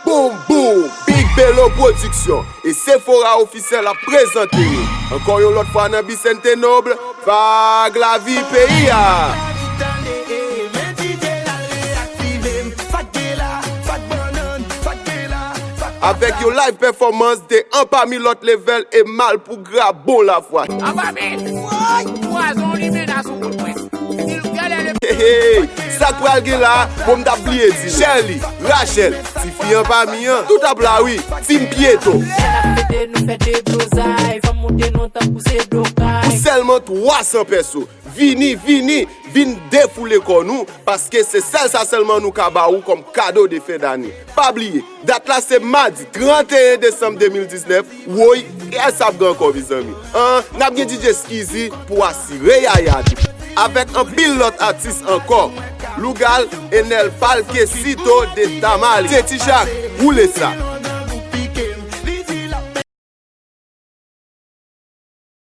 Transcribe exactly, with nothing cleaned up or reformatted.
Boom boom, Big Bello Production e Sephora Officiel ap prezante nou ankò yon lòt fwa nan Bisente Noble, Vag Lavi Peyi a. Avèk yon live performance de anpami lòt level e Malpougra bon lafwa. Anpami, woy, pwazon limen nan sou wout mwen. Hey, hey, sa k pral gen la? Bon, m t ap bliye di nou. Sherly, Rachel, tifi anpami an, tout ap la wi. Team Pyeto. Lè n ap fete, nou fè deblozay, fanm monte nou tankou se blokay. Pou sèlman twa san pèso. Vini, vini, vin defoule kò nou, paske se sèl sa sèlman nou ka ba ou kòm kado de fen dane. Pa bliye, dat la se madi trannteyen desanm de mil diznèf. Woy, kiyès ap gen ankò, mezanmi? An, n ap gen D J Skeezy pou asire yaya tou. Avèk anpil lòt atis ankò. Lougal, Enel Palkesito de Tamale. Teti Chak, woule sa.